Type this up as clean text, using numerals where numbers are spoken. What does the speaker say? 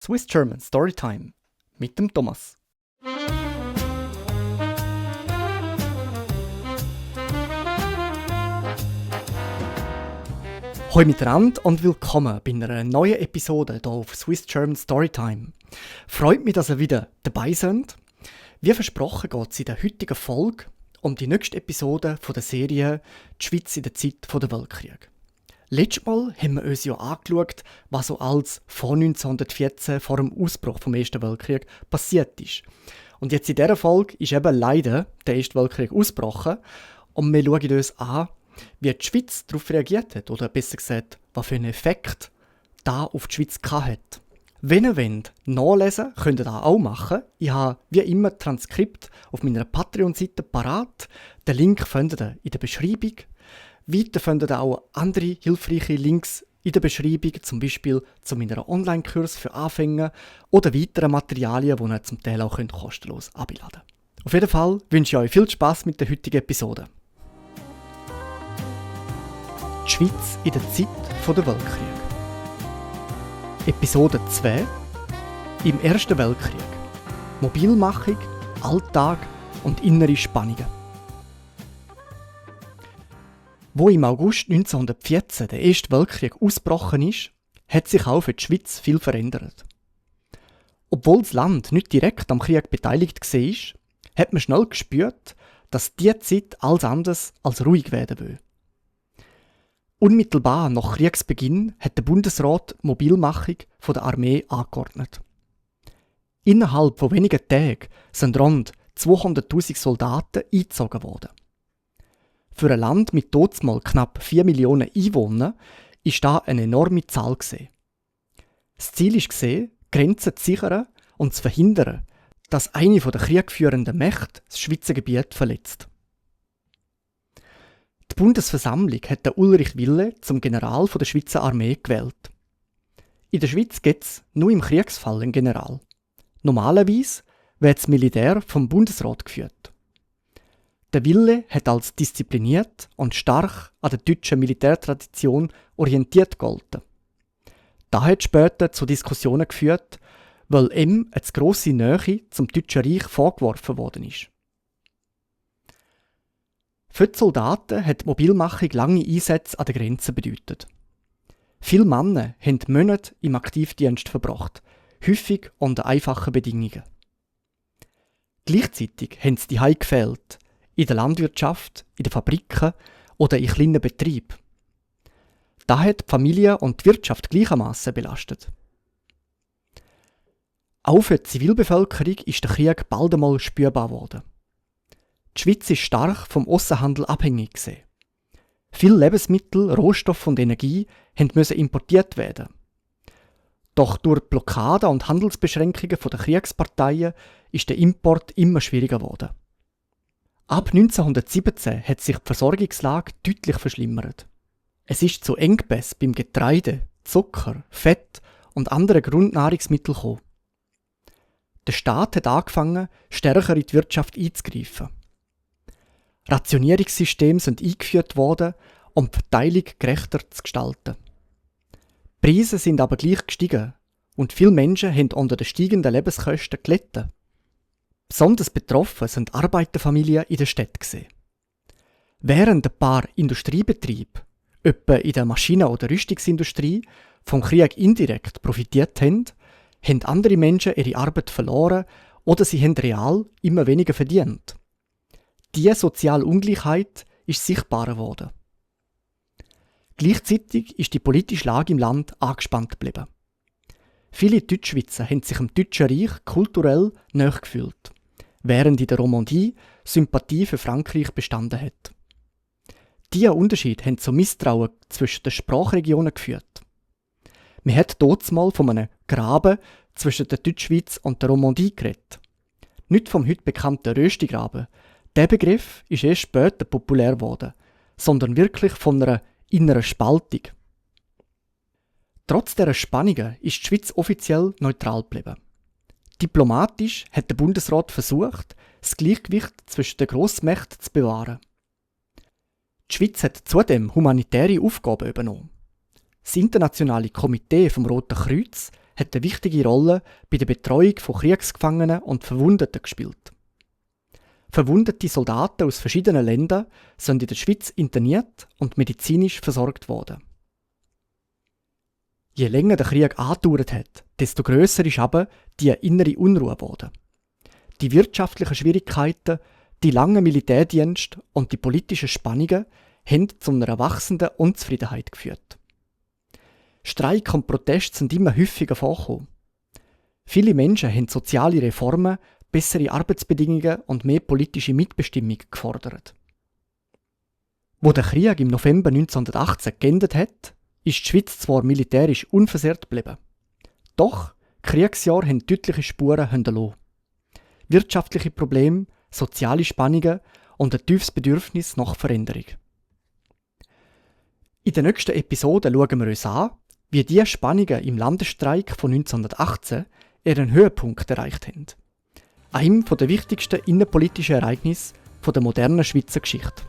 Swiss German Storytime mit dem Thomas. Hallo miteinander und willkommen bei einer neuen Episode hier auf Swiss German Storytime. Freut mich, dass ihr wieder dabei seid. Wie versprochen geht es in der heutigen Folge um die nächste Episode von der Serie «Die Schweiz in der Zeit der Weltkriege». Letztes Mal haben wir uns ja angeschaut, was so alles vor 1914, vor dem Ausbruch des Ersten Weltkriegs, passiert ist. Und jetzt in dieser Folge ist eben leider der Erste Weltkrieg ausgebrochen und wir schauen uns an, wie die Schweiz darauf reagiert hat, oder besser gesagt, was für einen Effekt das auf die Schweiz hat. Wenn ihr wollt, nachlesen könnt ihr das auch machen. Ich habe wie immer Transkript auf meiner Patreon-Seite parat. Den Link findet ihr in der Beschreibung. Weiter findet ihr auch andere hilfreiche Links in der Beschreibung, zum Beispiel zu meiner Online-Kurs für Anfänger oder weitere Materialien, die ihr zum Teil auch kostenlos abladen könnt. Auf jeden Fall wünsche ich euch viel Spass mit der heutigen Episode. Die Schweiz in der Zeit der Weltkriege. Episode 2 Im Ersten Weltkrieg. Mobilmachung, Alltag und innere Spannungen. Wo im August 1914 der Erste Weltkrieg ausgebrochen ist, hat sich auch für die Schweiz viel verändert. Obwohl das Land nicht direkt am Krieg beteiligt war, hat man schnell gespürt, dass diese Zeit alles anders als ruhig werden will. Unmittelbar nach Kriegsbeginn hat der Bundesrat die Mobilmachung der Armee angeordnet. Innerhalb von wenigen Tagen sind rund 200'000 Soldaten eingezogen worden. Für ein Land mit totsmal knapp 4 Millionen Einwohnern ist das eine enorme Zahl gewesen. Das Ziel war, Grenzen zu sichern und zu verhindern, dass eine der kriegführenden Mächte das Schweizer Gebiet verletzt. Die Bundesversammlung hat den Ulrich Wille zum General der Schweizer Armee gewählt. In der Schweiz gibt es nur im Kriegsfall einen General. Normalerweise wird das Militär vom Bundesrat geführt. Der Wille hat als diszipliniert und stark an der deutschen Militärtradition orientiert gegolten. Das hat später zu Diskussionen geführt, weil ihm eine zu grosse Nähe zum Deutschen Reich vorgeworfen worden ist. Für die Soldaten hat die Mobilmachung lange Einsätze an der Grenze bedeutet. Viele Männer haben Monate im Aktivdienst verbracht, häufig unter einfachen Bedingungen. Gleichzeitig haben sie daheim gefehlt, in der Landwirtschaft, in den Fabriken oder in kleinen Betrieben. Das hat die Familie und die Wirtschaft gleichermaßen belastet. Auch für die Zivilbevölkerung ist der Krieg bald einmal spürbar geworden. Die Schweiz ist stark vom Aussenhandel abhängig gewesen. Viele Lebensmittel, Rohstoffe und Energie mussten importiert werden. Doch durch die Blockaden und Handelsbeschränkungen der Kriegsparteien ist der Import immer schwieriger geworden. Ab 1917 hat sich die Versorgungslage deutlich verschlimmert. Es ist zu Engpässen beim Getreide, Zucker, Fett und anderen Grundnahrungsmitteln gekommen. Der Staat hat angefangen, stärker in die Wirtschaft einzugreifen. Rationierungssysteme sind eingeführt worden, um die Verteilung gerechter zu gestalten. Die Preise sind aber gleich gestiegen und viele Menschen haben unter den steigenden Lebenskosten gelitten. Besonders betroffen sind Arbeiterfamilien in der Stadt gewesen. Während ein paar Industriebetriebe, etwa in der Maschinen- oder Rüstungsindustrie, vom Krieg indirekt profitiert haben andere Menschen ihre Arbeit verloren oder sie haben real immer weniger verdient. Diese soziale Ungleichheit ist sichtbarer geworden. Gleichzeitig ist die politische Lage im Land angespannt geblieben. Viele Deutschschweizer haben sich im Deutschen Reich kulturell nahe gefühlt, während in der Romandie Sympathie für Frankreich bestanden hat. Diese Unterschiede haben zu Misstrauen zwischen den Sprachregionen geführt. Man hat dort mal von einem Graben zwischen der Deutschschweiz und der Romandie geredet. Nicht vom heute bekannten Röstigraben. Der Begriff ist erst später populär geworden, sondern wirklich von einer inneren Spaltung. Trotz dieser Spannungen ist die Schweiz offiziell neutral geblieben. Diplomatisch hat der Bundesrat versucht, das Gleichgewicht zwischen den Grossmächten zu bewahren. Die Schweiz hat zudem humanitäre Aufgaben übernommen. Das internationale Komitee vom Roten Kreuz hat eine wichtige Rolle bei der Betreuung von Kriegsgefangenen und Verwundeten gespielt. Verwundete Soldaten aus verschiedenen Ländern sind in der Schweiz interniert und medizinisch versorgt worden. Je länger der Krieg angedauert hat, desto grösser ist aber die innere Unruhe geworden. Die wirtschaftlichen Schwierigkeiten, die langen Militärdienste und die politischen Spannungen haben zu einer wachsenden Unzufriedenheit geführt. Streik und Proteste sind immer häufiger vorgekommen. Viele Menschen haben soziale Reformen, bessere Arbeitsbedingungen und mehr politische Mitbestimmung gefordert. Wo der Krieg im November 1918 geendet hat, ist die Schweiz zwar militärisch unversehrt geblieben. Doch Kriegsjahre haben deutliche Spuren hinterlassen. Wirtschaftliche Probleme, soziale Spannungen und ein tiefes Bedürfnis nach Veränderung. In der nächsten Episode schauen wir uns an, wie diese Spannungen im Landesstreik von 1918 ihren Höhepunkt erreicht haben. Einem der wichtigsten innenpolitischen Ereignisse der modernen Schweizer Geschichte.